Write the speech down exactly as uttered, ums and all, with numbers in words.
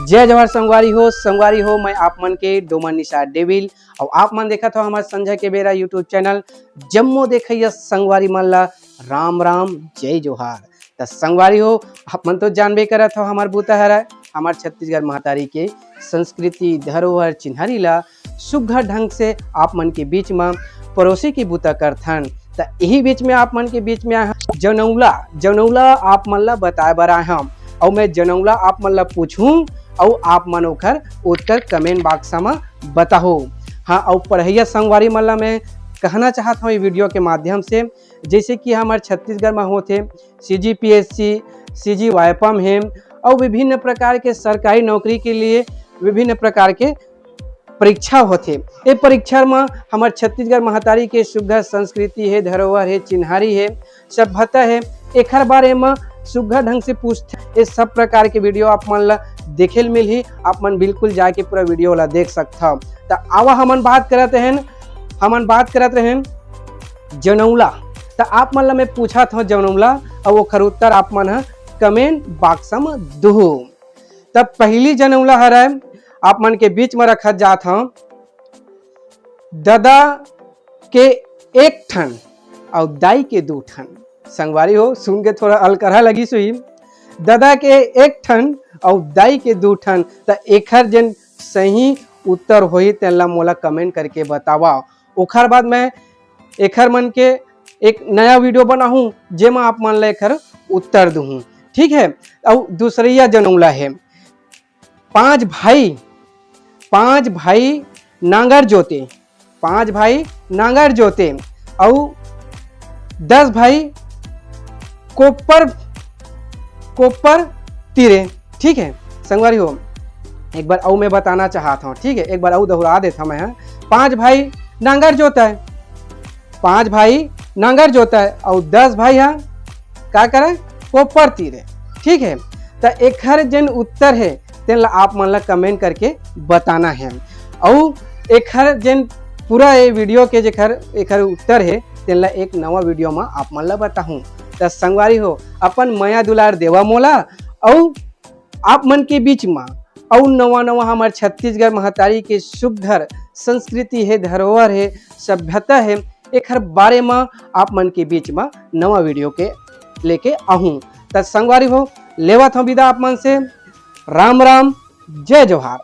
जय जोहार संगवारी हो, संगवारी हो, मैं आप मन के डोमन निषाद डेविल, अउ आप मन देखत हो हमर संझा के बेरा YouTube चैनल। जम्मो देखइया संगवारी मन ला राम राम, जय जोहार। त संगवारी हो, आप मन तो जानबे करत हो हमर बूता हरय, हमर छत्तीसगढ़ महतारी के संस्कृति, धरोहर, चिन्हारी ला सुग्घर ढंग से आप मन के बीच म परोसे के बूता करथन। त इही बीच में आप मन के बीच में आए हन जनौला, जनौला आप मन ला बताए बर आए हन। अउ मैं जनौला आप मन ला पूछहूं अउ आप मन ओखर उत्तर comment box म बताहू। हाँ, अउ पढ़इया संगवारी मन ला मैं कहना चाहत हूँ ये video के माध्यम से, जैसे कि हमर छत्तीसगढ़ में होथे CGPSC, CG वायपम हे, अउ विभिन्न प्रकार के सरकारी नौकरी के लिए विभिन्न प्रकार के परीक्षा होथे। ए परीक्षा म हमर छत्तीसगढ़ महतारी के सुग्घर संस्कृति हे, धरोहर हे, चिन्हारी हे, सभ्यता हे, एखर बारे म सुग्घर ढंग से पूछथे। ए सब प्रकार के video आप मन ला देखे ल मिलही, आप मन बिल्कुल जाके पूरा video ला देख सकथव। त आवा हमन बात करत रहेन, हमन बात करत रहेन जनौला। त आप मन ला मैं पूछत हव जनौला, अउ ओखर उत्तर आप मन ह comment box म दुहू। त पहली जनौला हरय, आप मन के बीच म रखत जात हव, ददा के एक ठन अउ दाई के दू ठन। संगवारी हो, सुन के थोड़ा अलकरहा लगिस होही। ददा के एक ठन अउ दाई के दू ठन, त एखर जेन सही उत्तर होही, तेन ला मोला comment करके बतावा। ओखर बाद मैं एखर मन के एक नया video बनाहूं, जेमा आप मन ला एखर उत्तर दुहूं। ठीक है, अउ दूसरइया जनौला हे, पांच भाई, पांच भाई नांगर जोते, पांच भाई नांगर जोते, अउ दस भाई कोपर, कोपर तीरे। ठीक है संगवारी हो, एक बार अउ मैं बताना चाहत हूँ, ठीक है, एक बार अउ दोहरा देत हूँ मैं, हाँ। पांच भाई नांगर जोतय, पांच भाई नांगर जोतय, अउ दस भाई ह का करय, कोपर तीरे। ठीक है, त एखर जेन उत्तर हे, तेन ला आप मन ला comment करके बताना हे। अउ एखर जेन पूरा ये video के जेखर एखर उत्तर हे, तेन ला एक नवा video म आप मन ला बताहूं। त संगवारी हो, अपन मया दुलार देवा मोला, अउ आप मन के बीच म अउ नवा नवा हमर छत्तीसगढ़ महतारी के सुग्घर संस्कृति हे, धरोहर हे, सभ्यता हे, एखर बारे म आप मन के बीच म नवा video के लेके आहूं। त संगवारी हो, लेवत हूं विदा आप मन से। राम राम, जय जोहार।